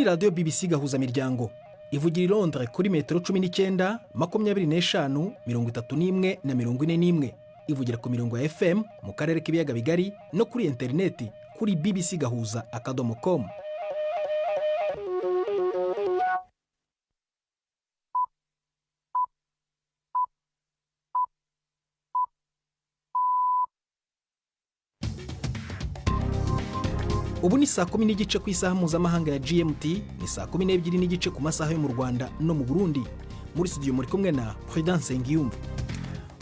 Radiyo BBC Gahuzamiryango, ivugira i Londres kuri metero 19, 25, 31 na 41. Ivugira ku mirongo ya FM mu karere k'Ibiyaga Bigari no kuri interineti kuri bbcgahuza.com. Ubu ni saa 10:30 ku isaha mpuzamahanga ya GMT, ni saa 12:30 ku masaha yo mu Rwanda no mu Burundi. Muri studio muri kumwe na Prudence Nsengiyumva.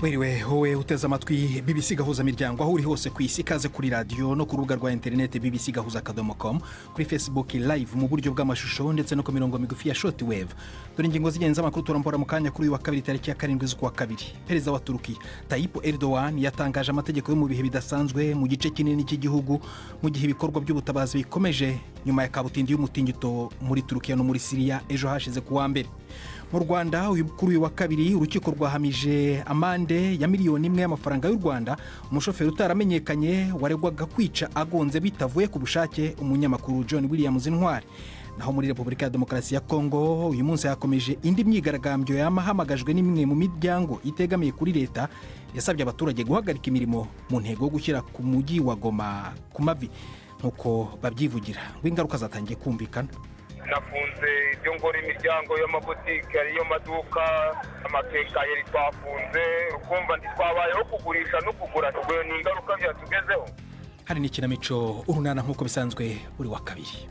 Wiriwe wowe uteze amatwi BBC Gahuzamiryango aho uri hose ku isi. Ikaze kuri radiyo no ku rubuga rwa interineti bbcgahuza.com, kuri Facebook Live mu buryo bw'amashusho ndetse no ku mirongo migufi ya short wave. Dore ingingo z'ingenzi z'amakuru turambura mu kanya. Kuri uyu wa kabiri, tariki ya 7 z'ukwa kabiri, Perezida wa Turukiya Tayyip Erdogan yatangaje amategeko yo mu bihe bidasanzwe mu gice kinini cy'igihugu, mu gihe ibikorwa by'ubutabazi bikomeje nyuma ya kabutindi y'umutingito muri Turukiya no muri Siriya ejo hashize ku wa mbere. Mu Rwanda, kuri uyu wa kabiri, urukiko rwahamije amande ya miliyoni 1 y'amafaranga y'u Rwanda umushoferi utaramenyekanye waregwaga kwica agonze bitavuye ku bushake umunyamakuru John Williams Ntwari. Naho muri Repubulika ya Demokarasi ya Kongo, uyu munsi hakomeje indi myigaragambyo yamahamagajwe n'imwe mu miryango itegamiye kuri leta, yasabye abaturage guhagarika imirimo mu ntego yo gushyira ku mujyi wa Goma ku mavi, nk'uko babyivugira ngo ingaruka zatangiye kumvikana. Nafunze ibyo ngora, imiryango y'amabutike, ariyo maduka, amakenkayeri twafunze. Ukumva ntitwabayeho kugurisha no kugura, ubwo ni ingaruka byatugezeho. Hari n'ikinamico Urunana nk'uko bisanzwe buri wa kabiri.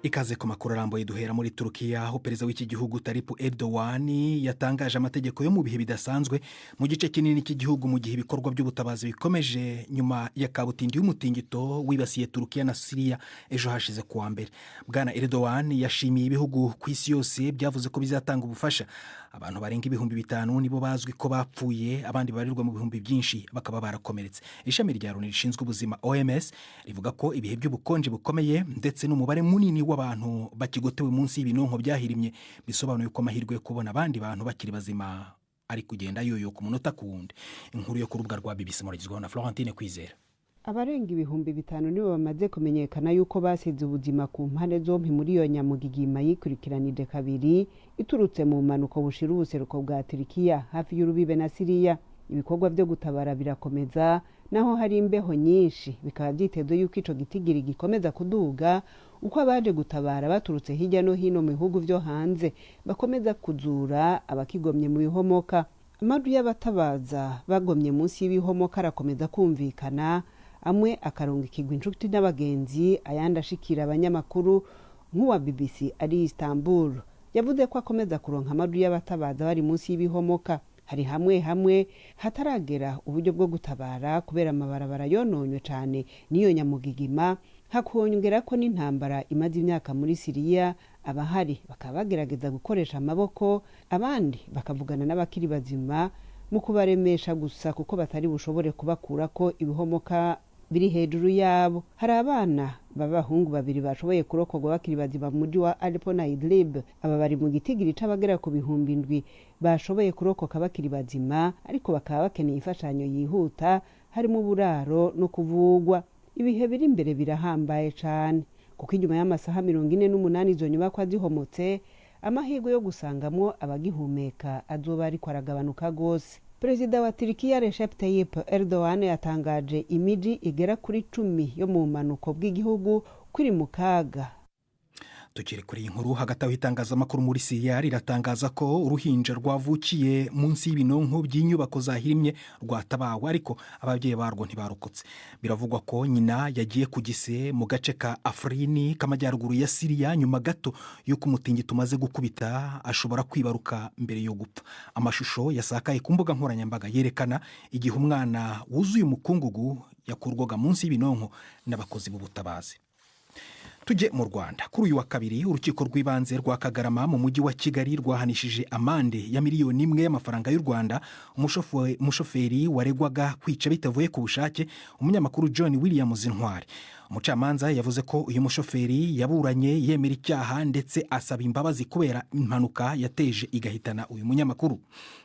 Ikaze ku makuru arambuye. Duhera muri Turukiya, aho perezida w'iki gihugu Tayyip Erdogan yatangaje amategeko yo mu bihe bidasanzwe mu gice kinini cy'igihugu, mu gihe ibikorwa by'ubutabazi bikomeje nyuma ya kabutindi y'umutingito wibasiye Turukiya na Siriya ejo hashize ku wa mbere. Bwana Erdogan yashimiye ibihugu ku isi yose byavuze ko bizatanga ubufasha. Abantu barenga 5000 nibo bazwi ko bapfuye, abandi babarirwa mu bihumbi byinshi bakaba barakomeretse. Ishami rya Loni rishinzwe ubuzima, OMS, rivuga ko ibihe by'ubukonje bukomeye ndetse n'umubare munini w'abantu bakigotewe munsi y'ibinonko byahirimye bisobanuye ko amahirwe yo kubona abandi bantu bakiri bazima ari kugenda yoyoka umunota ku wundi. Inkuru yo ku rubuga rwa BBC muragezwaho na Florentine Kwizera. Abarenga 5000 nibo bamaze kumenyekana yuko basize ubuzima ku mpande zompi muri iyo nyamugigima yikurikiranije kabiri iturutse mu mpanuko bushira ubuseruko bwa Turikiya hafi y'urubibe na Siriya. Ibikorwa byo gutabara birakomeza naho hari imbeho nyinshi, bikaba byitezwe yuko ico gitigiri gikomeza kuduga uko abaje gutabara baturutse hirya no hino mu bihugu vyo hanze bakomeza kuzura abakigomye mu bihomoka. Amajwi y'abatabaza bagomye munsi y'ibihomoka arakomeza kumvikana, amwe akarungikirwa inshuti n'abagenzi, ayandi ashikira abanyamakuru nk'uwa BBC ari Istanbul yavuze ko akomeza kuronka amajwi y'abatabaza bari munsi y'ibihomoka. Hari hamwe hamwe hataragera uburyo bwo gutabara kubera amabarabara yononywe cane n'iyo nyamugigima, hakongera ko n'intambara imaze imyaka muri Siriya. Abahari bakaba bagerageza gukoresha amaboko, abandi bakavugana n'abakiri bazima mu kubaremesha gusa, kuko batari bushobore kubakurako ibihomoka biri hejuru yabo. Hari abana b'abahungu babiri bashoboye kurokorwa bakiri bazima mu mujyi wa Aleppo na Idlib. Aba bari mu gitigiri c'abagera ku 7000 bashoboye kurokoka bakiri bazima, ariko bakaba bakeneye imfashanyo yihuta, harimo uburaro no kuvugwa. Ibihe biri imbere birahambaye cane, kuko inyuma y'amasaha 48 izo nyubakwa zihomotse, amahirwe yo gusangamwo abagihumeka azoba ariko aragabanuka gose. Perezida wa Turikiya Recep Tayyip Erdogan yatangaje imiji igera kuri 10 yo mu bumanuko bw'igihugu kuri mu kaga. Tukiri kuri iyi nkuru, hagati aho itangazamakuru muri Siriya riratangaza ko uruhinja rwavukiye munsi y'ibinonko by'inyubako zahirimye rwatabawe, ariko ababyeyi barwo ntibarokotse. Biravugwa ko nyina yagiye ku gise mu gace ka Afrini k'amajyaruguru ya Siriya nyuma gato y'uko umutingito umaze gukubita, ashobora kwibaruka mbere yo gupfa. Amashusho yasakaye ku mbuga nkoranyambaga yerekana igihe umwana wuzuye umukungugu yakurwaga munsi y'ibinonko n'abakozi b'ubutabazi. Tujye mu Rwanda. Kuri uyu wa kabiri, urukiko rw'ibanze rwa Kagarama mu Mujyi wa Kigali rwahanishije amande ya miliyoni 1 y'amafaranga y'u Rwanda umushoferi waregwaga kwica bitavuye ku bushake umunyamakuru John Williams Ntwari. Umucamanza yavuze ko uyu mushoferi yaburanye yemera icyaha, ndetse asaba imbabazi kubera impanuka yateje igahitana uyu munyamakuru.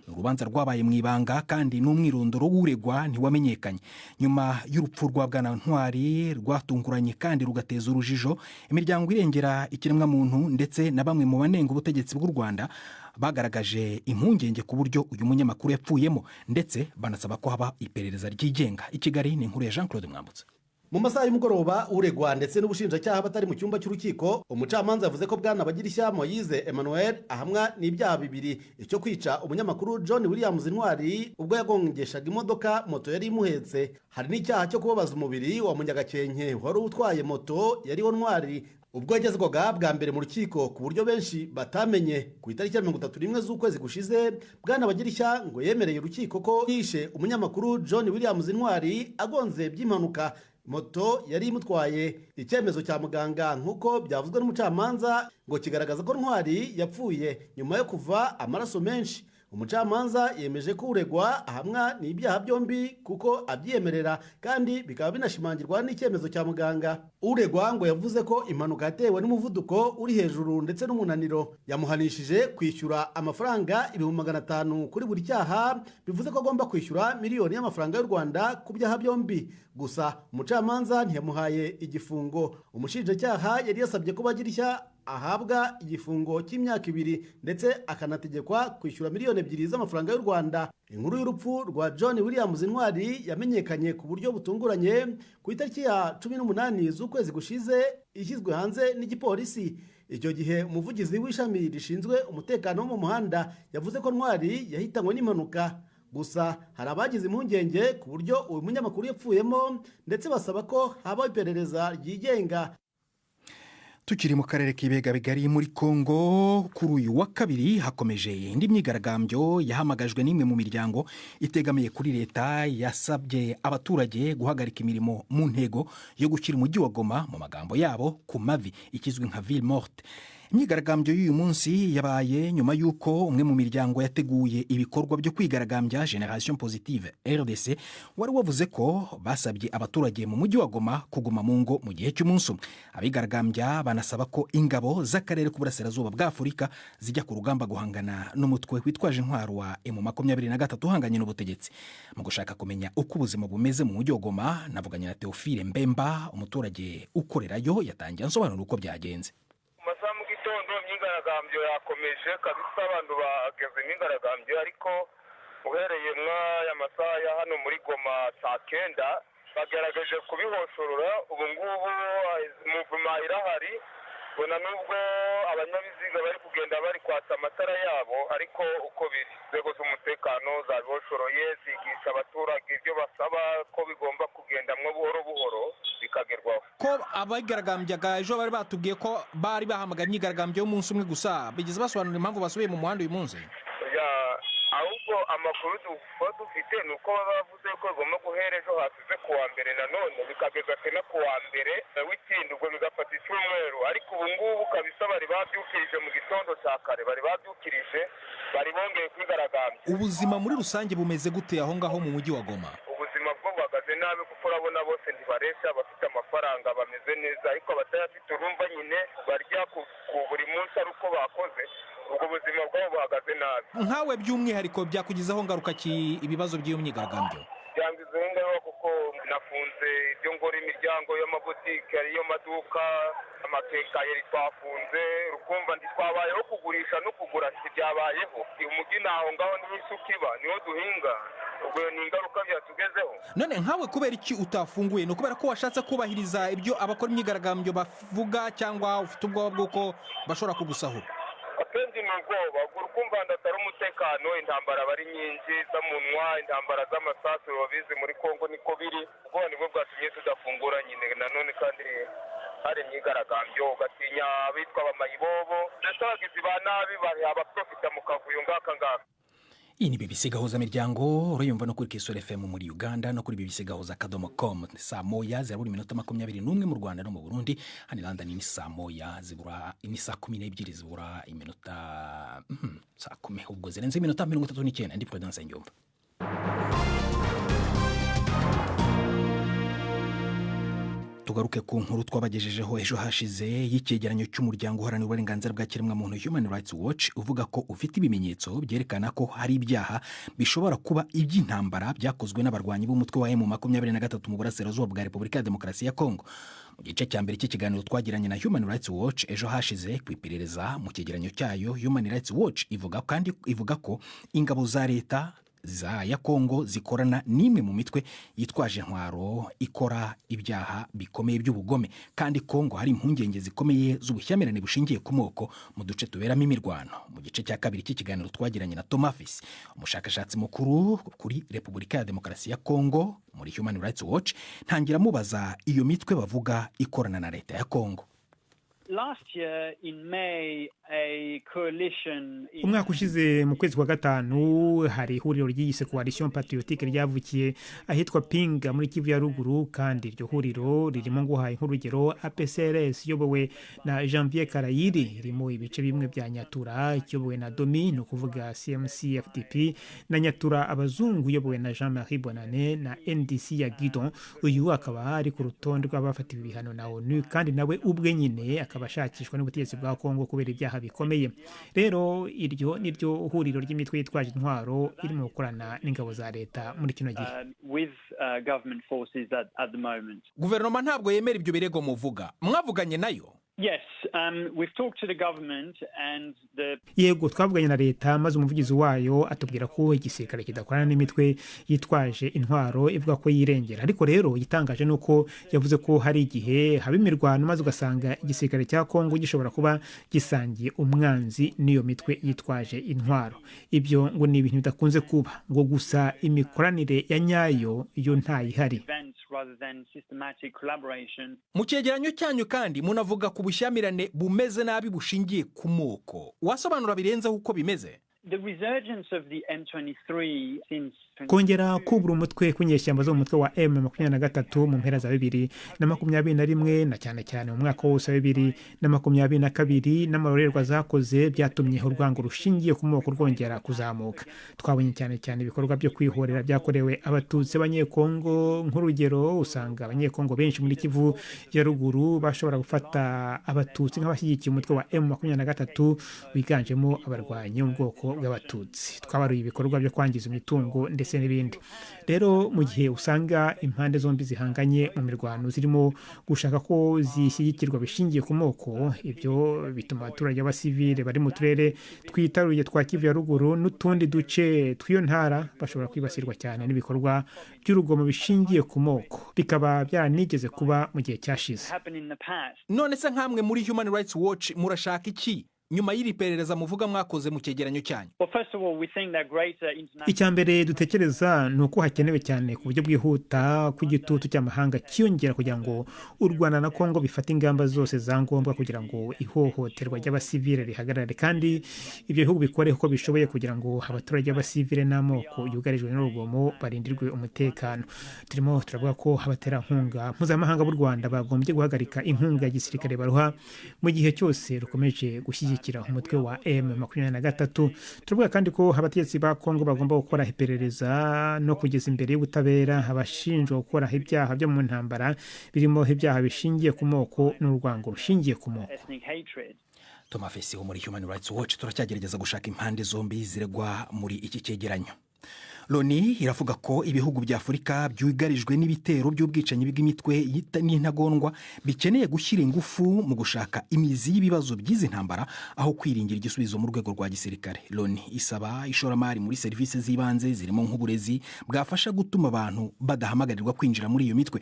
Ni urubanza rwabaye mu ibanga, kandi n'umwirondoro w'uregwa ntiwamenyekanye. Nyuma y'urupfu rwa bwana Ntwari rwatunguranye kandi rugateza urujijo, imiryango irengera ikiremwamuntu ndetse na bamwe mu banenga ubutegetsi bw'u Rwanda bagaragaje impungenge ku buryo uyu munyamakuru yapfuyemo, ndetse banasaba ko haba iperereza ryigenga. I Kigali ni inkuru ya Jean Claude Mwambutsa. Mu masaha y'umugoroba, uregwa ndetse n'ubushinjacyaha batari mu cyumba cy'urukiko, umucamanza yavuze ko bwana Bagirishya Moise Emmanuel ahamwa n'ibyaha bibiri: icyo kwica umunyamakuru John Williams Ntwari ubwo yagongeshaga imodoka moto yari imuhetse, hari n'icyaha cyo kubabaza umubiri wa Munyagakenke wari utwaye moto yariho Ntwari ubwo yagezwaga bwa mbere mu rukiko ku buryo benshi batamenye ku itariki ya 31 z'ukwezi gushize. Bwana Bagirishya ngo yemereye urukiko ko yishe umunyamakuru John Williams Ntwari agonze by'impanuka moto yari imutwaye. Icyemezo cya muganga, nk'uko byavuzwe n'umucamanza, ngo kigaragaza ko Ntwari yapfuye nyuma yo kuva amaraso menshi. Umucamanza yemeje ko uregwa ahamwa n'ibyaha byombi kuko abyiyemerera, kandi bikaba binashimangirwa n'icyemezo cya muganga. Uregwa ngo yavuze ko impanuka yatewe n'umuvuduko uri hejuru ndetse n'umunaniro. Yamuhanishije kwishyura amafaranga 500,000 kuri buri cyaha, bivuze ko agomba kwishyura miliyoni y'amafaranga y'u Rwanda ku byaha byombi. Gusa umucamanza ntiyamuhaye igifungo. Umushinjacyaha yari yasabye ko Bagirishya ahabwa igifungo cy'imyaka 2, ndetse akanategekwa kwishyura miliyoni 2 z'amafaranga y'u Rwanda. Inkuru y'urupfu rwa John Williams Ntwari yamenyekanye ku buryo butunguranye ku itariki ya 18 z'ukwezi gushize, ishyizwe hanze n'igipolisi. Icyo gihe umuvugizi w'ishami rishinzwe umutekano wo mu muhanda yavuze ko Ntwari yahitanywe n'impanuka. Gusa hari abagize impungenge ku buryo uyu munyamakuru yapfuyemo, ndetse basaba ko habaho iperereza ryigenga. Tukiri mu karere k'ibiyaga bigari, muri Kongo kuri uyu wa kabiri hakomeje indi myigaragambyo yahamagajwe n'imwe mu miryango itegamiye kuri leta, yasabye abaturage guhagarika imirimo mu ntego yo gushyira umujyi wa Goma, mu magambo yabo, ku mavi, ikizwi nka ville morte. Imyigaragambyo y'uyu munsi yabaye nyuma y'uko umwe mu miryango yateguye ibikorwa byo kwigaragambya, Generation Positive RDC, wari wavuze ko basabye abaturage mu mujyi wa Goma kuguma mu ngo mu gihe cy'umunsi umwe. Abigaragambya banasaba ko ingabo z'akarere k'uburasirazuba bwa Afurika zijya ku rugamba guhangana n'umutwe witwaje intwaro wa M23 uhanganye n'ubutegetsi. Mu gushaka kumenya uko ubuzima bumeze mu mujyi wa Goma, navuganye na Theophile Mbemba, umuturage ukorerayo. Yatangiye ansobanura uko byagenze. Mu masaha mu gitondo imyigaragambyo yakomeje kabisa, abantu bageze imyigaragambyo, ariko uhereye mw'aya masaha ya hano muri Goma saa 9 bagerageje kubihoshorora. Ubu ngubu mouvement irahari, bona nubwo abanyabiziga bari kugenda bari kwatsa amatara yabo, ariko uko biri inzego z'umutekano zabihoshoroye, zigisha abaturage ibyo basaba ko bigomba kugendamwo buhoro buhoro bikagerwaho. Ko abigaragambyaga ejo bari batubwiye ko bari bahamagaye imyigaragambyo y'umunsi umwe gusa, bigeze basobanura impamvu basubiye mu muhanda uyu munsi? Ya, ahubwo amakuru tuba dufite ni uko baba bavuze ko bigomba guhera ejo hasize ku wa mbere, nanone bikageza tena ku wa mbere w'ikindi, ubwo bigafata icyumweru. Ariko ubu ngubu kabisa bari babyukirije mu gitondo cya kare, bari babyukirije, bari bongeye kwigaragambya. Ubuzima muri rusange bumeze gute aho ngaho mu mujyi wa Goma? Ubuzima bwo buhagaze nabi, kuko urabona bose ntibareshya. Abafite amafaranga bameze neza, ariko abatayafite urumva nyine barya ku buri munsi ari uko bakoze. Ubwo buzima bwabo buhagaze nabi. Nkawe by'umwihariko byakugizeho ngaruka ki ibibazo by'iyo myigaragambyo? Byangizeho ingaruka kuko nafunze ibyo ngora, imiryango y'amabotike, ariyo maduka, amakenkayeri twafunze. Urukumva ntitwabayeho, kugurisha no kugura ntibyabayeho. Umujyi ni aho ngaho, niho isuka iba, niho duhinga. Ubwo ni ingaruka byatugezeho. None nkawe kubera iki utafunguye? Ni ukubera ko washatse kubahiriza ibyo abakora imyigaragambyo bavuga, cyangwa ufite ubwoba bw'uko bashobora kugusahura? Akenshi ni ubwoba. Urukumva atari umutekano, intambara aba ari nyinshi z'amunwa, intambara z'amasasu, babizi muri Kongo niko biri. Ubwoba nibwo bwatumye tudafungura nyine. Nanone kandi hari imyigaragambyo, ugatinya abitwa abamayibobo ndetse abagizi ba nabi bari abaprofita mu kavuyo ngaka ngaka. Iyi ni BBC Gahuza Miryango, urayumva no kuri Kisoro FM muri Uganda no kuri bbcgahuza.com. Saa 1 zirabura iminota 21 mu Rwanda no mu Burundi. Hano i London ni saa 1 zibura, ni saa 12 zibura iminota, saa 10 ubwo zirenze iminota 39. Ndi Prudence Nyumva. Tugaruke ku nkuru twabagejejeho ejo hashize y'icyegeranyo cy'umuryango uharanira uburenganzira bwa kiremwamuntu Human Rights Watch, uvuga ko ufite ibimenyetso byerekana ko hari ibyaha bishobora kuba iby'intambara byakozwe n'abarwanyi b'umutwe wa M23 mu burasirazuba bwa Repubulika ya Demokarasi ya Kongo. Mu gice cya mbere cy'ikiganiro twagiranye na Human Rights Watch ejo hashize ku iperereza mu cyegeranyo cyayo, Human Rights Watch ivuga kandi ivuga ko ingabo za leta za ya Kongo zikorana n'imwe mu mitwe yitwaje intwaro ikora ibyaha bikomeye by'ubugome, kandi ko ngo hari impungenge zikomeye z'ubushyamirane bushingiye ku moko mu duce tuberamo imirwano. Mu gice cya kabiri cy'ikiganiro twagiranye na Thomas Fils, umushakashatsi mukuru kuri Repubulika ya Demokarasi ya Kongo muri Human Rights Watch, ntangira mubaza iyo mitwe bavuga ikorana na leta ya Kongo. Last year in May, a coalition in Umwaka ushize mu kwezi kwa gatanu, hari ihuriro ryiyise Coalition Patriotique ryavukiye ahitwa Pinga muri Kivu ya Ruguru. Kandi iryo huriro ririmo, nguhaye nk'urugero, APCLS iyobowe na Janvier Karayiri, irimo ibice bimwe bya Nyatura iyobowe na Domi, ni ukuvuga CMC FDP, na Nyatura Abazungu iyobowe na Jean Marie Bonane, na NDC ya Guidon. Uyu akaba ari ku rutonde rw'abafatiwe ibihano na ONU, kandi nawe ubwe nyine akaba ashakishwa n'ubutegetsi bwa Kongo kubera ibyaha bikomeye. Rero iryo ni ryo huriro ry'imitwe yitwaje intwaro irimo gukorana n'ingabo za leta muri kino gihe. With government forces at the moment. Guverinoma ntabwo yemera ibyo birego muvuga. Mwavuganye nayo? Yes, we've talked to the government and the Yego, twavuganye na leta, maze umuvugizi wayo atubwira ko igisirikare kidakorana n'imitwe yitwaje intwaro ivuga ko yirengera. Ariko rero igitangaje ni uko yavuze ko hari igihe haba imirwano, maze ugasanga igisirikare cya Kongo gishobora kuba gisangiye umwanzi n'iyo mitwe yitwaje intwaro. Ibyo ngo ni ibintu bidakunze kuba, ngo gusa imikoranire ya nyayo yo ntayihari. events rather than systematic collaboration. Mu cyegeranyo cyanyu kandi munavuga ku bushyamirane bumeze nabi bushingiye ku moko. Wasobanura birenzeho uko bimeze? The resurgence of the M23 since Kongera kubura umutwe kw'inyeshyamba zo mu mutwe wa M23 mu mpera za 2021, na cyane cyane mu mwaka wose wa 2022, n'amarorerwa zakoze, byatumye urwango rushingiye ku moko rwongera kuzamuka. Twabonye cyane cyane ibikorwa byo kwihorera byakorewe Abatutsi b'Abanyekongo. Nk'urugero, usanga Abanyekongo benshi muri Kivu ya Ruguru bashobora gufata Abatutsi nk'abashyigikiye umutwe wa M23 wiganjemo abarwanyi bo mu bwoko bw'Abatutsi. Twabaruye ibikorwa byo kwangiza imitungo ndetse n'ibindi. Rero mu gihe usanga impande zombi zihanganye mu mirwano zirimo gushaka ko zishyigikirwa bishingiye ku moko, ibyo bituma abaturage b'abasivile bari mu turere twitaruye twa Kivu ya Ruguru n'utundi duce tw'iyo ntara bashobora kwibasirwa cyane n'ibikorwa by'urugomo bishingiye ku moko, bikaba byaranigeze kuba mu gihe cyashize. Happened in the past. None se nkamwe muri Human Rights Watch murashaka iki nyuma y'iri perereza muvuga mwakoze mu cyegeranyo cyanyu? Well, first of all, we think that greater international Icya mbere dutekereza ni uko hakenewe cyane ku buryo bwihuta ko igitutu cy'amahanga cyiyongera kugira ngo u Rwanda na Kongo bifate ingamba zose za ngombwa kugira ngo ihohoterwa ry'abasivile rihagarare, kandi ibyo bihugu bikore uko bishoboye kugira ngo abaturage b'abasivile n'amoko yugarijwe n'urugomo barindirwe umutekano. Turimo turavuga ko abaterankunga mpuzamahanga b'u Rwanda bagombye guhagarika inkunga ya gisirikare baruha mu gihe cyose rukomeje gushyigikira umutwe wa M23. Turavuga kandi ko abategetsi ba Kongo bagomba gukora iperereza no kugeza imbere y'ubutabera abashinjwa gukora ibyaha byo mu ntambara, birimo ibyaha bishingiye ku moko n'urwango rushingiye ku moko. ethnic hatred. Thomas Fesi wo muri Human Rights Watch. Turacyagerageza gushaka impande zombi ziregwa muri iki cyegeranyo. Loni iravuga ko ibihugu bya Afurika byugarijwe n'ibitero by'ubwicanyi bw'imitwe n'intagondwa bikeneye gushyira ingufu mu gushaka imizi y'ibibazo by'izi ntambara aho kwiringira igisubizo mu rwego rwa gisirikare. Loni isaba ishoramari muri serivisi z'ibanze zirimo nk'uburezi bwafasha gutuma abantu badahamagarirwa kwinjira muri iyo mitwe.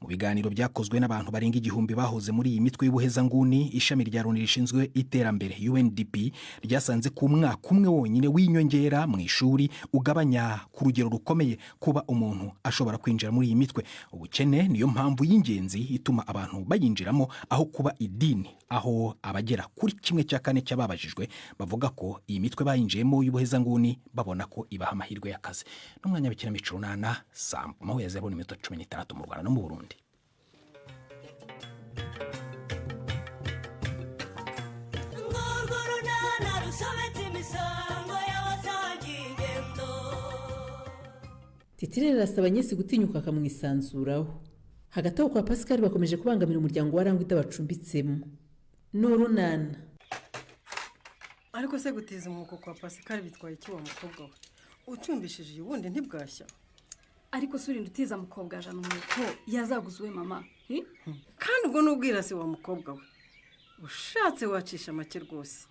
Mu biganiro byakozwe n'abantu barenga 1000 bahoze muri iyi mitwe y'ubuhezanguni, ishami rya Loni rishinzwe iterambere UNDP ryasanze ku mwaka umwe wonyine w'inyongera mu ishuri ugabanya ku rugero rukomeye kuba umuntu ashobora kwinjira muri iyi mitwe. Ubukene niyo mpamvu y'ingenzi ituma abantu bayinjiramo aho kuba idini, aho abagera kuri 1/4 cy'ababajijwe bavuga ko iyi mitwe bayinjiyemo y'ubuhezanguni babona ko ibaha amahirwe y'akazi. N'umwanya w'ikinamico Runana, saa 0:16 mu Rwanda no mu Burundi. Ngurwo runana rusobetse imisango y'abasangiye ingendo. Titirere arasaba Agnès gutinyuka akamwisanzuraho. Hagati aho kwa Pascal bakomeje kubangamira umuryango wa Rangwida bacumbitsemo. Ni urunana. Ariko se gutiza umwuko kwa Pascal bitwaye iki wa mukobwa we? Ucumbishije iyi wundi ntibwashya. Ariko se urinda utiza mukobwa jana umwuko yazaguze uwe mama? Kandi ubwo ni ubwirasi wa mukobwa we, ushatse wacisha make rwose.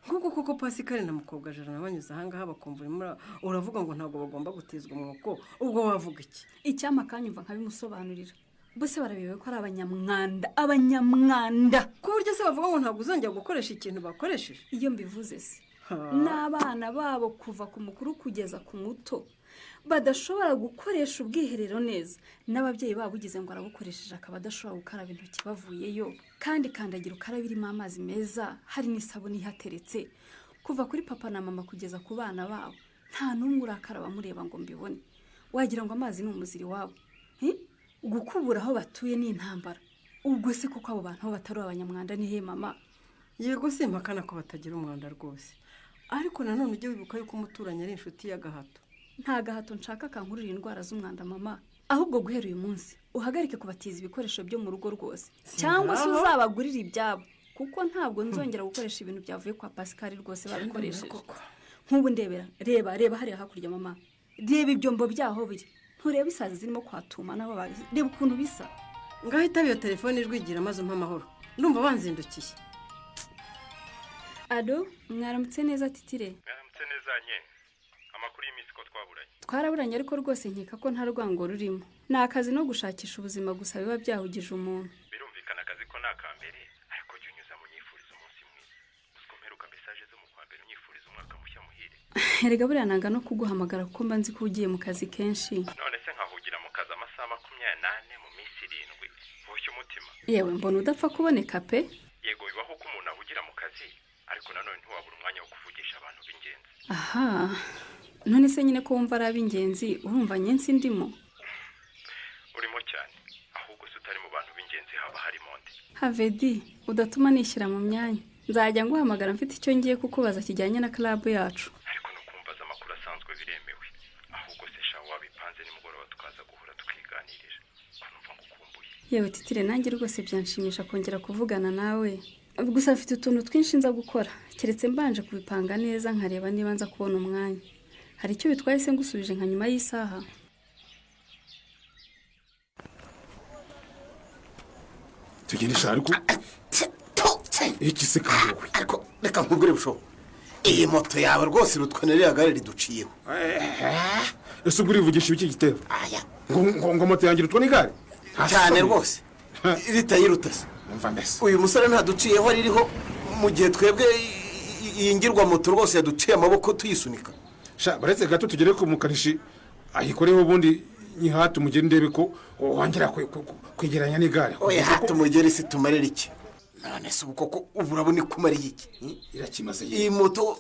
Nk'uko koko Pascal na mukobwa jana banyuze ahangaha bakumva urimo uravuga ngo ntabwo bagomba gutizwa umwuko, ubwo wavuga iki? Icyampa akanyumva nkabimusobanurira. Bose barabiyobewe ko ari abanyamwanda, abanyamwanda. Ku buryo se bavuga ngo ntabwo uzongera gukoresha ikintu bakoresheje? Iyo mbivuze se, n'abana babo kuva ku mukuru kugeza ku muto badashobora gukoresha ubwiherero neza, n'ababyeyi babo ugize ngo arabukoresheje akaba adashobora gukaraba intoki bavuyeyo, kandi kandagira ukarabe irimo amazi meza, hari n'isabune ihateretse. Kuva kuri papa na mama kugeza ku bana babo nta n'umwe urakaraba amureba ngo mbibone. Wagira ngo amazi ni umuziri wabo. Gukubura aho batuye ni intambara. Ubwo se koko abo bantu aho batari abanyamwanda ni he mama? Yego, simpakana ko batagira umwanda rwose, ariko nanone ujye wibuka yuko umuturanyi ari inshuti y'agahato. Nta gahato nshaka kankurira indwara z'umwanda mama. Ahubwo guhera uyu munsi uhagarike kubatiza ibikoresho byo mu rugo rwose, cyangwa se uzabagurire ibyabo, kuko ntabwo nzongera gukoresha ibintu byavuye kwa Pascal rwose babikoresheje. Nk'ubu ndebera, reba reba hariya hakurya mama, reba ibyombo byaho biri, ntureba isazi zirimo kwatuma nabo babizi, reba ukuntu bisa. Ngaho itaba iyo telefone ijwigira maze umpa amahoro, ndumva banzindukiye. Alo, mwaramutse neza Titire? Mwaramutse neza nye. Amakuru y'iminsi ko twaburanye? Twaraburanye ariko rwose nkeka ko nta rwango rurimo. Ni akazi no gushakisha ubuzima gusa biba byahugije umuntu. Birumvikana akazi ko ni akambere, ariko jya unyuza mu nyifuriza umunsi mwiza. Uziko mperuka message zo mu kwa mbere unyifuriza umwaka mushya muhire. Erega buriya nanga no kuguhamagara kuko mba nzi ko ugiye mu kazi kenshi. None se nkahugira mu kazi amasaha 24 mu minsi 7. Boshye umutima. Yewe mbona udapfa kuboneka pe. Yego bibaho ko umuntu ahugira mu kazi, ariko nanone ntiwabura umwanya wo kuvugisha abantu b'ingenzi. Aha, none se nyine ko wumva ari ab'ingenzi, urumva nyensi ndimo? Urimo cyane, ahubwo se utari mu bantu b'ingenzi haba harimo nde? Havedi, udatuma nishyira mu myanya. Nzajya nguhamagara mfite icyo ngiye kukubaza kijyanye na club yacu. Ariko no kumbaza amakuru asanzwe biremewe. Ahubwo se sha wabipanze nimugoroba tukaza guhura tukiganirira. Ko numva ngukumbuye. Yewe Titire, nanjye rwose byanshimisha kongera kuvugana nawe. Gusa mfite utuntu twinshi nza gukora, keretse mbanje kubipanga neza nkareba niba nza kubona umwanya. Hari icyo bitwaye se ngusubije nka nyuma y'isaha? Tugende sha, ariko iki se kandi wowe? Ariko reka nkubwire busho, iyi moto yawe rwose irutwa n'iriya gare riduciyeho. Ese ubwo urivugisha ibiki gitero? Ngo moto yanjye irutwa n'igare? Cyane rwose, ritayiruta se. Umva mbese, uyu musore ntaduciyeho ririho, mu gihe twebwe iyi ngirwa moto rwose yaduciye amaboko tuyisunika. Sha baretse gato tugere ku mukanishi ayikoreho ubundi nyihate umugeri ndebe ko wongera kwegeranya n'igare. Oya hata umugeri si tumarira iki? None se ubu koko ubu urabona ikumariye iki? Irakimaze iyi moto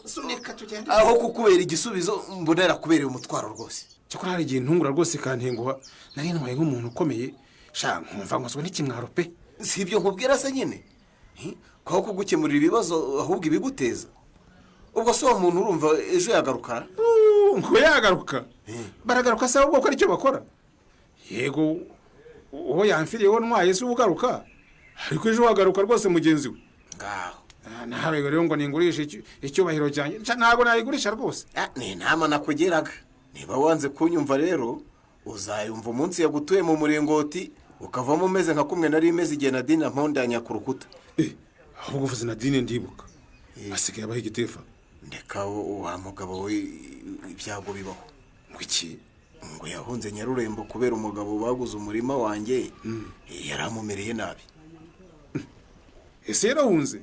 aho kukubera igisubizo mbona yarakubereye umutwaro rwose. Cyakora hari igihe ntungura rwose ikantenguha, nari ntwaye nk'umuntu ukomeye, sha nkumva nkozwe n'ikimwaro pe. Si ibyo nkubwira se nyine, aho kugukemurira ibibazo ahubwo ibiguteza. Ubwo se uwo muntu urumva ejo yagaruka? Ngo yagaruka? Baragaruka se ahubwo ko aricyo bakora? Yego uwo yamfiriyeho ntwaye se ugaruka, ariko ejo wagaruka rwose mugenzi we. Ngaho nawe rero ngo ningurishe icyubahiro cyanjye, ntabwo nayigurisha rwose. Ni inama nakugeraga, niba wanze kunyumva rero uzayumva umunsi yagutuye mu muringoti ukavamo umeze nka kumwe nari imeze igihe Nadine ampondanya ku rukuta. Ahubwo uvuze Nadine ndibuka, asigaye abaho igitefa. Ndeka wa mugabo we, ibyago bibaho. Ngo iki? Ngo yahunze Nyarurembo kubera umugabo baguze umurima wanjye, yari amumereye nabi. Ese yarahunze?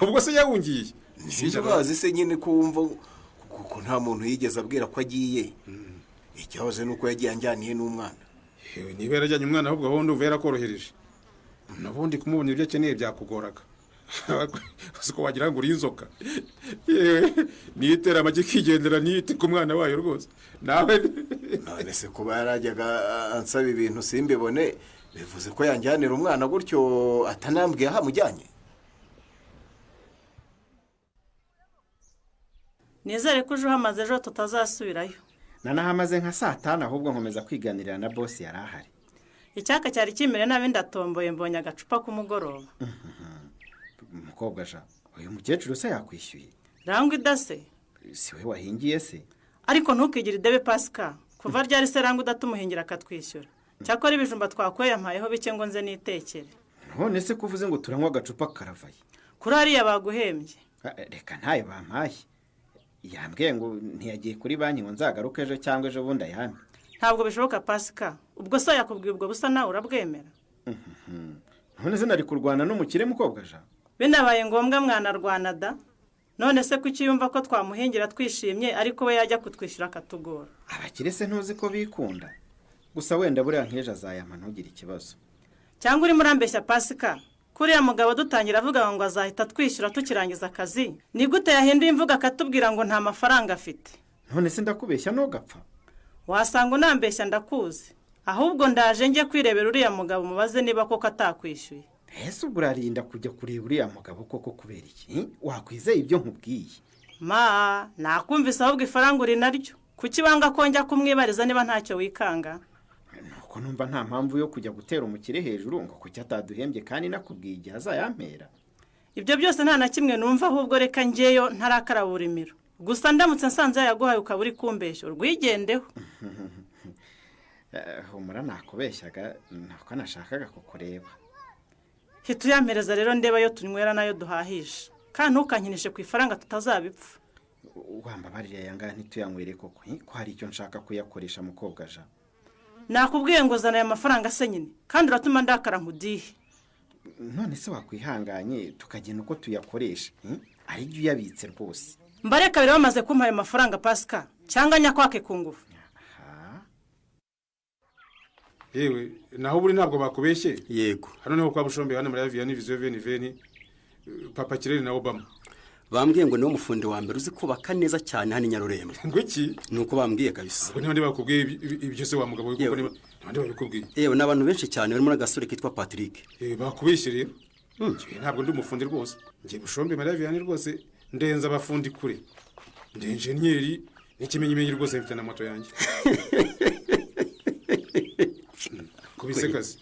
Ubwo se yahungiye? Ntibazi se nyine ko wumva kuko nta muntu yigeze abwira ko agiye. Ikibazo ni uko yagiye anjyaniye n'umwana. Niba yarajyanye umwana ahubwo aho ndumva yarakorohereje. Nabundi kumubona ibyo akeneye byakugoraga. Uzi ko wagira ngo uri inzoka. Yewe niyitera amagi ikigendera niyite ku mwana wayo rwose. Nawe none se kuba yarajyaga ansaba ibintu simbibone bivuze ko yanjyanira umwana gutyo atanambwiye aho amujyanye? Nizere ko ejo uhamaze ejo tutazasubirayo. Nanahamaze nka saa 5 ahubwo nkomeza kwiganirira na bosi yari ahari. Icyaka cyari kimere nabi ndatomboye mbonye agacupa k'umugoroba. Mukobwa ja, uyu mukecuru se yakwishyuye? Rangwa idase. Si we wahingiye se? Ariko ntukigire idebe Pasika. Kuva ryari se Rangwa udatumuhingira akatwishyura? Cyakora ibijumba twakuye yampayeho bike ngo nze nitekere. None se kuvuze ngo turanywa agacupa karavaye? Kuri hariya baguhembye. Reka ntayo bampaye. Yambwiye ngo ntiyagiye kuri banki ngo nzagaruke ejo cyangwa ejo bundi ayampe. Ntabwo bishoboka Pasika. Ubwo so yakubwiye ubwo busa nawe urabwemera? None se nari kurwana n'umukire mukobwa ja? Binabaye ngombwa mwanarwana da. None se kuki yumva ko twamuhingira twishimye ariko we yajya kutwishyura akatugora? Abakire se ntuzi ko bikunda. Gusa wenda buriya nk'ejo azayampa ntugire ikibazo. Cyangwa urimo urambeshya Pasika? Kuriya mugabo dutangira avuga ngo azahita twishyura tukirangiza akazi. Ni gute yahinduye imvugo akatubwira ngo nta mafaranga afite? None se ndakubeshya ntugapfa? Wasanga unambeshya ndakuzi. Ahubwo ndaje njye kwirebera uriya mugabo mubaze niba koko atakwishyuye. Ese ubwo urarinda kujya kureba uriya mugabo koko kubera iki? Wakwizeye ibyo nkubwiye? Ma, nakumvise ahubwo ifaranga uri naryo. Kuki wanga ko njya kumwibariza niba ntacyo wikanga? Nuko numva nta mpamvu yo kujya gutera umukire hejuru ngo kuki ataduhembye kandi nakubwiye igihe azayampera. Ibyo byose nta na kimwe numva ahubwo reka ngeyo ntarakarabura imiro. Gusa ndamutse nsanze yaguhaye ukaba uri kumbeshya urwigendeho. Humura nakubeshyaga nako nashakaga kukureba. Hita uyampereza rero ndeba yo tunywera nayo duhahisha. Kandi ntukankinishe ku ifaranga tutazabipfa. Wambabarira yanga ntituyanywere koko ko hari icyo nshaka kuyakoresha mukobwa ja. Nakubwiye ngo zana aya mafaranga se nyine kandi uratuma ndakara nkudihe. None se wakwihanganye tukagena uko tuyakoresha ari byo uyabitse rwose. Mbareka biri bamaze kumpa ayo mafaranga Pasika cyangwa nyakwake ku ngufu. Yewe naho buri ntabwo bakubeshye. Yego. Hano niho kwa Bushombe hano muri Avian Vision Veni Papa Kireri na Obama. Bambwiye ngo niwo mufundi wa mbere uzi kubaka neza cyane hano i Nyarurembo. Ngo iki? Nuko bambwiye kabisa. Ubwo niba bakubwiye ibyo se wa mugabo kuko niba nabandi babikubwiye. Yewe n'abantu benshi cyane barimo n'agasore kitwa Patrick. Bakubeshye rero. Ntabwo ndi umufundi rwose. Ngiye Bushombe muri Avian rwose ndenza abafundi kure. Ndi engineer n'ikimenyimenyi rwose mfite na moto yanjye. Kubise kazi.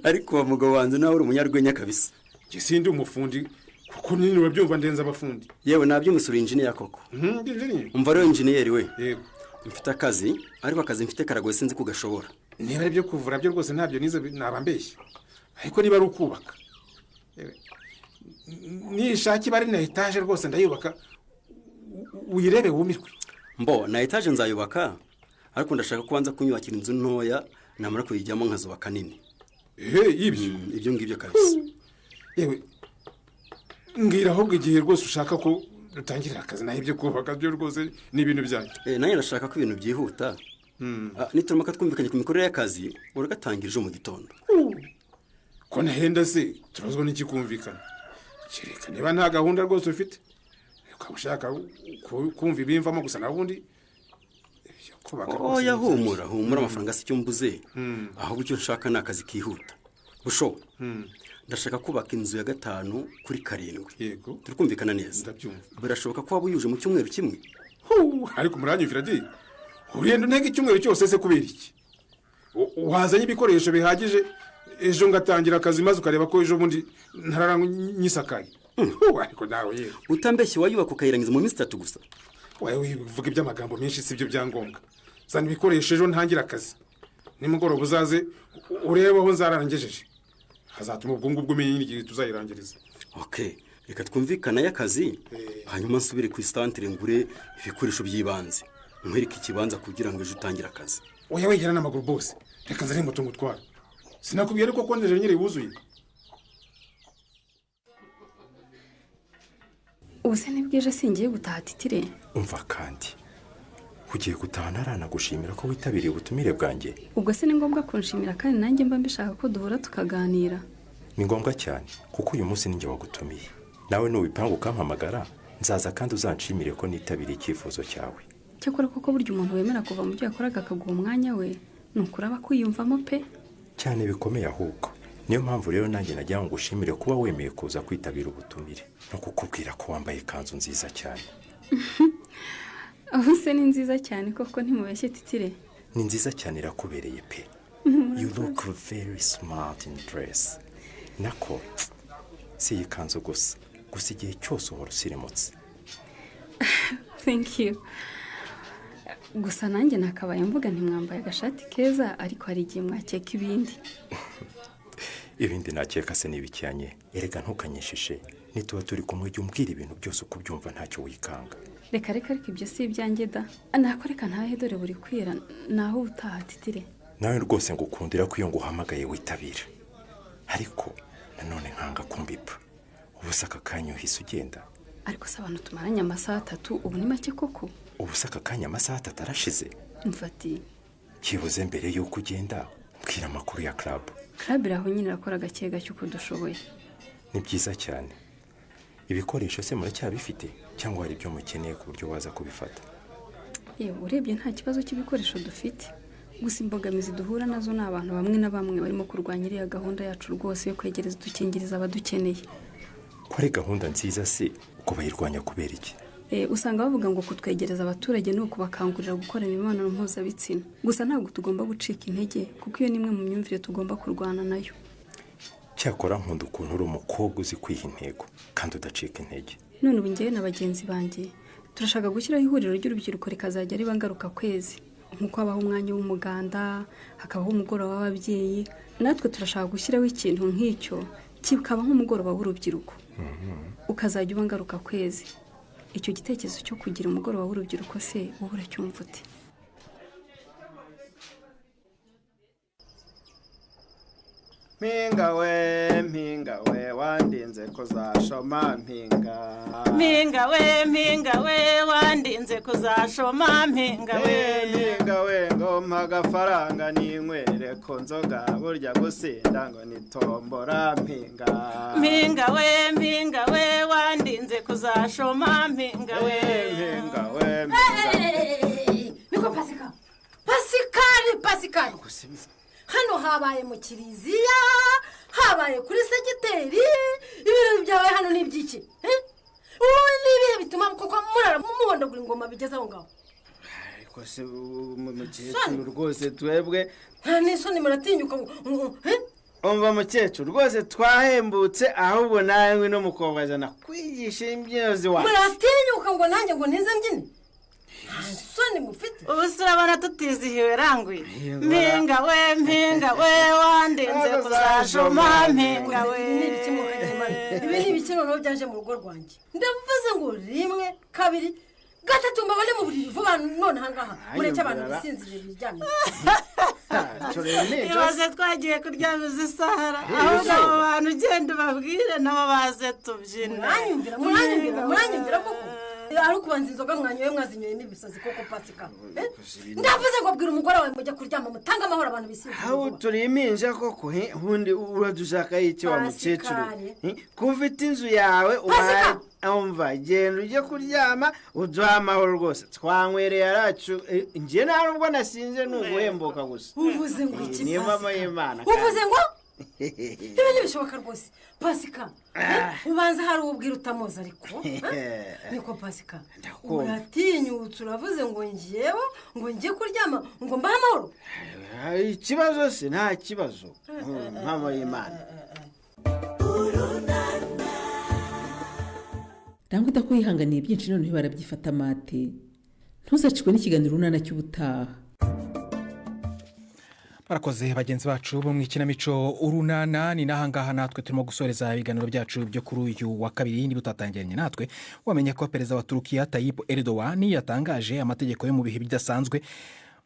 Ariko wa mugabo wanze nawe uri umunyarwenya kabisa. Nge sindi umufundi kuko nini urabyumva ndenza abafundi. Yewe nabyumusura engineer koko. Ndi engineer. Umva rero engineer we. Yego. Mfite akazi ariko akazi mfite karagoye sinzi kugashobora. Niba ari byo kuvura byo rwose ntabyo nize nabambeshye. Ariko niba ari ukubaka. Yewe. Nishaki bari na etage rwose ndayubaka uyirebe wumirwe. Mbo na etage nzayubaka ariko ndashaka kubanza kunyubakira inzu ntoya namara kuyijyamo nkazubaka nini. Ibyo ibyo ngibyo kabisa. Yewe ngira ahubwo igihe rwose ushaka ko dutangirira akazi naho ibyo kubaka byo rwose ni ibintu byanyu. Nanjye ndashaka ko ibintu byihuta. Niturumaka twumvikanye ku mikorere y'akazi uragatangira ejo mu gitondo. Ko nahenda se turazwa n'ikikumvikana. Kereka niba nta gahunda rwose ufite ukaba ushaka kumva ibimvamo gusa nabundi. Oya humura humura amafaranga si cyo mbuze. Ahubwo icyo nshaka ni akazi kihuta. Busho. Ndashaka kubaka inzu ya 5 kuri 7. Yego. Turi kumvikana neza. Ndabyumva. Birashoboka ko waba uyuje mu cyumweru kimwe. Ariko muranyumvira di. Uriyenda ntege icyumweru cyose se kubera iki? Wazanye ibikoresho bihagije ejo ngatangira akazi maze ukareba ko ejo bundi ntararanyisakaye. Ariko nawe yewe. Utambeshye wayubaka ukayirangiza mu minsi 3 gusa. Wewe uvuga iby'amagambo menshi sibyo byangombwa. Zana ibikoresho ejo ntangira akazi. Nimugoroba uzaze urebe aho nzararangejeje. Hazatuma ubwo ngubwo umenye n'igihe tuzayirangiriza. Okay, reka twumvikana y'akazi hanyuma nsubire ku isantere ngure ibikoresho by'ibanze. Nkwereke ikibanza kugira ngo ejo utangire akazi. Oya wegera n'amaguru bose. Reka nzare moto ngutwara. Sinakubwiye ariko ko ndeje nyiri wuzuye. Ubuse nibwije singiye gutaha titire. Umva kandi ugiye gutaha ntaranagushimira ko witabiriye ubutumire bwanjye. Ubwo se ni ngombwa kunshimira kandi nanjye mba mbishaka ko duhura tukaganira. Ni ngombwa cyane kuko uyu munsi ninjye wagutumiye. Nawe nubipanga ukampamagara nzaza kandi uzanshimire ko nitabiriye icyifuzo cyawe. Cyakora koko burya umuntu wemera kuva mu byo yakoraga akaguha umwanya we ni ukuraba kwiyumvamo pe. Cyane bikomeye ahubwo. Niyo mpamvu rero nanjye najya ngo ngushimire kuba wemeye kuza kwitabira ubutumire no kukubwira ko wambaye ikanzu nziza cyane. Aho se ni nziza cyane koko ntimubeshye titire. Ni nziza cyane irakubereye pe. You look very smart in dress. Nako si iyi kanzu gusa, gusa igihe cyose uhora usirimutse. Thank you. Gusa nanjye nakabaye mvuga ntimwambaye agashati keza, ariko hari igihe mwakeka ibindi. Ibindi nakeka se n'ibikiyanye? Erega ntukanyishishe, nituba turi kumwe jya umbwira ibintu byose uko ubyumva, ntacyo wikanga. Reka reka, ariko ibyo si ibyanjye da. Nakoreka ntahe, dore buri kwira, naho utaha titire. Nawe rwose ngukundira ko iyo nguhamagaye witabira, ariko nanone nkanga kumbipa. Ubu se aka kanya uhise ugenda? Ariko se abantu tumaranye amasaha 3 ubu ni make koko? Ubu se aka kanya amasaha 3 arashize? Mfati byibuze mbere y'uko ugenda mbwira amakuru ya club. Club iraho nyine, irakora gake gake uko dushoboye. Ni byiza cyane. Ibikoresho se muracyabifite cyangwa hari ibyo mukeneye ku buryo waza kubifata? Yewe, urebye nta kibazo cy'ibikoresho dufite, gusa imbogamizi duhura nazo ni abantu bamwe na bamwe barimo kurwanya iriya gahunda yacu rwose yo kwegereza udukingirizo abadukeneye. Ko ari gahunda nziza se, uko bayirwanya kubera iki? Usanga bavuga ngo kutwegereza abaturage ni ukubakangurira gukora imibonano mpuzabitsina. Gusa ntabwo tugomba gucika intege, kuko iyo ni imwe mu myumvire tugomba kurwana nayo. Cyakora nkunda ukuntu uri umukobwa uzi kwiha intego kandi udacika intege. None ubu njyewe na bagenzi banjye turashaka gushyiraho ihuriro ry'urubyiruko rikazajya riba ngaruka kwezi, nk'uko habaho umwanya w'umuganda, hakabaho umugoroba w'ababyeyi. Natwe turashaka gushyiraho ikintu nk'icyo kikaba nk'umugoroba w'urubyiruko, ukazajya uba ngaruka kwezi. Icyo gitekerezo cyo kugira umugoroba w'urubyiruko se wowe uracyumva ute? Mpinga we, mpinga we, wandinze kuzashoma mpinga. Mpinga we, mpinga we, wandinze kuzashoma mpinga we. Mpinga we, ngo mpa agafaranga ninywere ku nzoga, burya gusinda ngo nitombora mpinga. Mpinga we, mpinga we, wandinze kuzashoma mpinga we. Mpinga we, mpinga. Niko Pasika, Pasikari, Pasikari. Hano habaye mu kiliziya, habaye kuri segiteri, ibirori byabaye hano ni iby'iki? Ubu ni ibihe bituma koko murara muhondagura ingoma bigeze aho ngaho? Ariko se mukecuru rwose twebwe nta n'isoni, muratinyuka ngo umva mukecuru rwose twahembutse, ahubwo nawe n'umukobwa azana kwigisha imbyino ziwacu. Muratinyuka ngo nanjye ngo ntize mbyine? Soni mufite. Ubu urabona tutizihiwe rangwi. Mpinga we, mpinga we, wandinze kuzashoma mpinga we. Ibi ni ibiki noneho byaje mu rugo rwanjye? Ndavuze ngo 1 2 3 mbabone mu buriri vuba none ahangaha, mureke abantu bisinziriye biryamye. Ibaze twagiye kuryama izi sahara, ahubwo abo bantu ugenda ubabwire nabo baze tubyina. Muranyumvira, muranyumvira, muranyumvira koko? Ari ukubanza inzoga mwanyoye mwazinyoye n'ibisazi koko Pasika. Ndavuze ngo bwira umugore wawe mujya kuryama, mutange amahoro abantu bisinziriye. Aho turi impinja koko, ubundi uradushaka iki wa mukecuru? Ko ufite inzu yawe umva, genda ujye kuryama uduha amahoro rwose. Twanywereye aracu, njye nta nubwo nasinze, ni uguhembuka gusa. Uvuze ngo iki? Niyo mama y'Imana. Uvuze ngo ibi ntibishoboka rwose Pasika. Ubanza hari ubwira utamuzi, ariko niko Pasika uratinyutse uravuze ngo ngewe ngo njye kuryama ngo mbahe amahoro. Ikibazo se nta kibazo, mama y'Imana. Rangwa idakuyihanganiye byinshi, noneho barabyifata amate. Ntuzacikwe n'ikiganiro Urunana cy'ubutaha. Barakoze bagenzi bacu bo mu ikinamico Urunana. Ni n'ahangaha natwe turimo gusoreza ibiganiro byacu byo kuri uyu wa kabiri. Niba utatangiranye natwe, wamenya ko perezida wa Turukiya Tayyip Erdogan yatangaje amategeko yo mu bihe bidasanzwe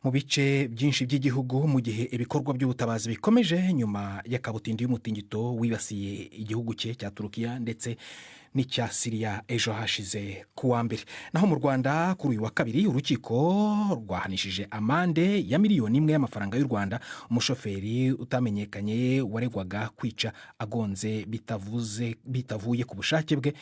mu bice byinshi by'igihugu, mu gihe ibikorwa by'ubutabazi bikomeje nyuma y'akabutindi y'umutingito wibasiye igihugu cye cya Turukiya ndetse n'icya Siriya ejo hashize ku wa mbere. Naho mu Rwanda kuri uyu wa kabiri, urukiko rwahanishije amande ya 1 miliyoni y'amafaranga y'u Rwanda umushoferi utamenyekanye waregwaga kwica agonze bitavuze bitavuye ku bushake bwe,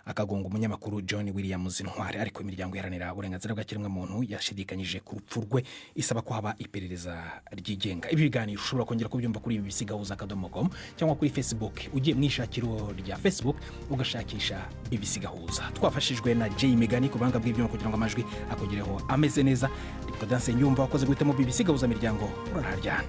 akagonga umunyamakuru John Williams Ntwari. Ariko imiryango iharanira uburenganzira bwa kiremwamuntu yashidikanyije ku rupfu rwe, isaba ko haba iperereza ryigenga. Ibi biganiro ushobora kongera kubyumva kuri bbcgahuza.com cyangwa kuri Facebook, ugiye mu ishakiro rya Facebook ugashakisha BBC Gahuza. Twafashijwe na Jay Megani ku buhanga bw'ibyuma kugira ngo amajwi akugereho ameze neza. Prudence Nyumva wakoze guhitamo BBC Gahuza Miryango, urararyana.